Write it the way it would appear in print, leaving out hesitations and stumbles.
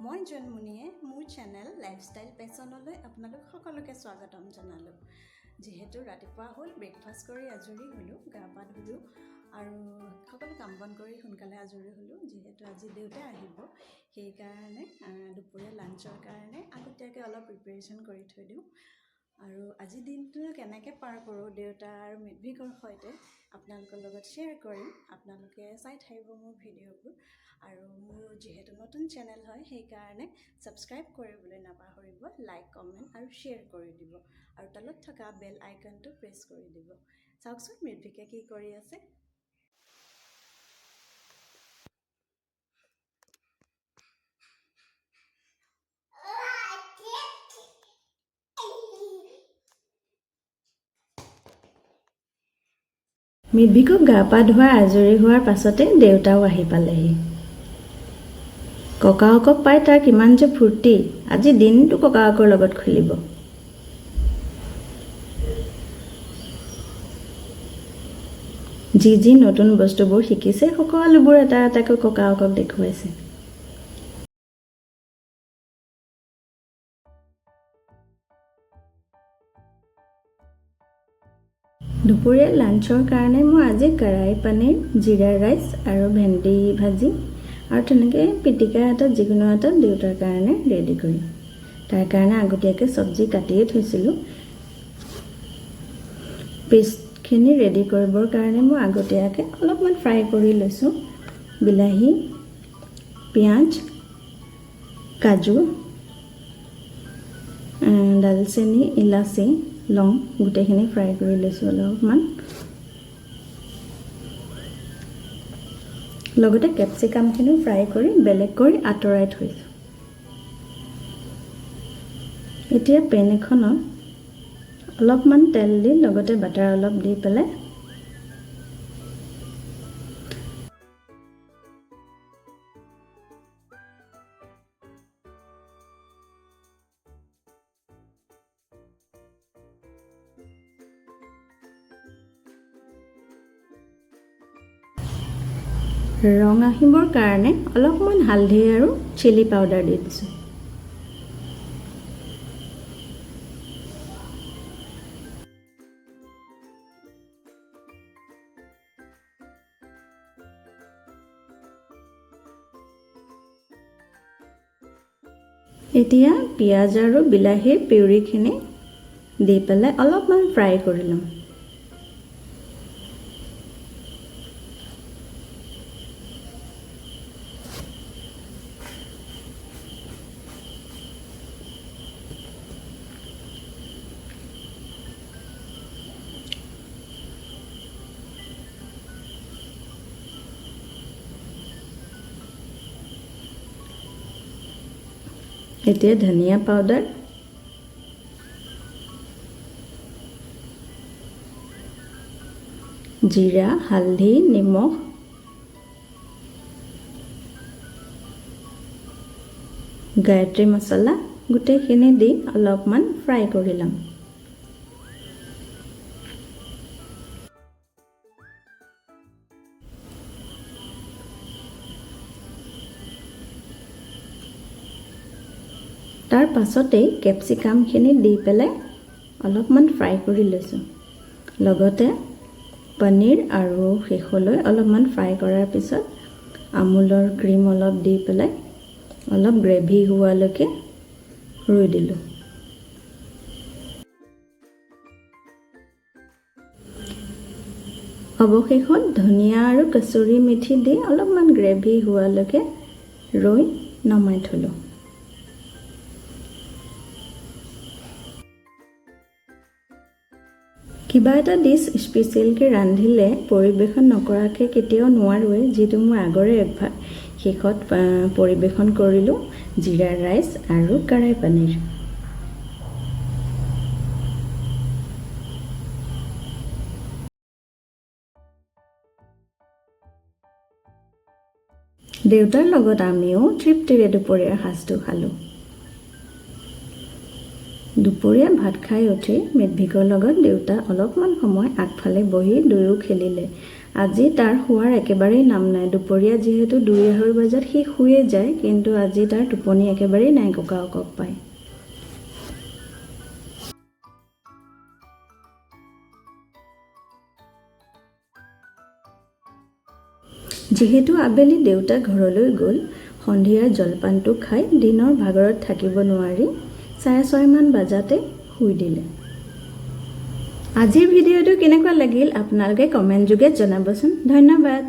মই জোনমণিয়ে মোৰ channel lifestyle পেচনলৈ আপোনালোক সকলোকে স্বাগতম জনালোঁ। যিহেতু ৰাতিপুৱা হ'ল, ব্ৰেকফাষ্ট কৰি আজৰি হ'লোঁ, গা পা ধুলোঁ আৰু সকলো কাম বন কৰি সোনকালে আজৰি হ'লোঁ। যিহেতু আজি দেউতা আহিব, সেইকাৰণে দুপৰীয়া লাঞ্চৰ কাৰণে আগতীয়াকৈ অলপ প্ৰিপেৰেশ্যন কৰি থৈ দিওঁ। আৰু আজি দিনটো কেনেকৈ পাৰ কৰোঁ দেউতা আৰু মৃদ্ভিকৰ সৈতে আপোনালোকৰ লগত শ্বেয়াৰ কৰিম। আপোনালোকে চাই থাকিব মোৰ ভিডিঅ'বোৰ। আৰু মোৰ যিহেতু নতুন চেনেল হয়, সেইকাৰণে ছাবস্ক্ৰাইব কৰিবলৈ নাপাহৰিব, লাইক, কমেণ্ট আৰু শ্বেয়াৰ কৰি দিব আৰু তলত থকা বেল আইকনটো প্ৰেছ কৰি দিব। চাওকচোন মৃদ্ভিকে কি কৰি আছে। মৃদ্ভিকক গা পা ধুৱাই আজৰি হোৱাৰ পাছতে দেউতাও আহি পালেহি। ককায়েকক পাই তাৰ কিমান যে ফূৰ্তি, আজি দিনটো ককায়েকৰ লগত খেলিব। যি যি নতুন বস্তুবোৰ শিকিছে, সকলোবোৰ এটা এটাকৈ ককায়েকক দেখুৱাইছে। দুপৰীয়া লাঞ্চৰ কাৰণে মই আজি কঢ়াই পনীৰ, জিৰা ৰাইচ আৰু ভেন্দি ভাজি আৰু তেনেকৈ পিটিকা এটা, যিকোনো এটা দেউতাৰ কাৰণে ৰেডি কৰিম। তাৰ কাৰণে আগতীয়াকৈ চব্জি কাটিয়ে থৈছিলোঁ। পেষ্টখিনি ৰেডি কৰিবৰ কাৰণে মই আগতীয়াকৈ অলপমান ফ্ৰাই কৰি লৈছোঁ। বিলাহী, পিঁয়াজ, কাজু, দালচেনি, ইলাচি, লং গোটেইখিনি ফ্ৰাই কৰি লৈছোঁ অলপমান। লগতে কেপচিকামখিনিও ফ্ৰাই কৰি বেলেগ কৰি আঁতৰাই থৈছোঁ। এতিয়া পেন এখনত অলপমান তেল দি, লগতে বাটাৰ অলপ দি পেলাই ৰং আহিবৰ কাৰণে অলপমান হালধি আৰু চিলি পাউডাৰ দি দিছোঁ। এতিয়া পিঁয়াজ আৰু বিলাহীৰ পিউৰিখিনি দি পেলাই অলপমান ফ্ৰাই কৰি ল'ম। এতিয়া ধনিয়া পাউডাৰ, জিৰা, হালধি, নিমখ, গায়ত্ৰী মছলা গোটেইখিনি দি অলপমান ফ্ৰাই কৰি ল'ম। তাৰ পাছতেই কেপচিকামখিনি দি পেলাই অলপমান ফ্ৰাই কৰি লৈছোঁ। লগতে পনীৰ আৰু শেষলৈ অলপমান ফ্ৰাই কৰাৰ পিছত আমুলৰ ক্ৰীম অলপ দি পেলাই অলপ গ্ৰেভি হোৱালৈকে ৰৈ দিলোঁ। অৱশেষত ধনিয়া আৰু কচুৰি মেথি দি অলপমান গ্ৰেভি হোৱালৈকে ৰৈ নমাই থ'লোঁ। কিবা এটা ডিছ স্পেচিয়েলকৈ ৰান্ধিলে পৰিৱেশন নকৰাকৈ কেতিয়াও নোৱাৰোঁৱেই, যিটো মোৰ আগৰে অভ্যাস। শেষত পৰিৱেশন কৰিলোঁ জিৰা ৰাইচ আৰু কঢ়াই পনীৰ। দেউতাৰ লগত আমিও তৃপ্তিৰে দুপৰীয়াৰ সাজটো খালোঁ। দুপৰীয়া ভাত খাই উঠি মেডভিকৰ লগত দেউতা অলপমান সময় আগফালে বহি দুয়ো খেলিলে। আজি তাৰ শোৱাৰ একেবাৰেই নাম নাই। দুপৰীয়া যিহেতু 2-2.5 বজাত সি শুয়ে যায়, কিন্তু আজি তাৰ টোপনি একেবাৰেই নাই ককাকক পাই। যিহেতু আবেলি দেউতা ঘৰলৈ গ'ল, সন্ধিয়াৰ জলপানটো খাই দিনৰ ভাগৰত থাকিব নোৱাৰি 6:30মান বজাতে শুই দিলে। আজিৰ ভিডিঅ'টো কেনেকুৱা লাগিল আপোনালোকে কমেণ্ট যোগে জনাবচোন। ধন্যবাদ।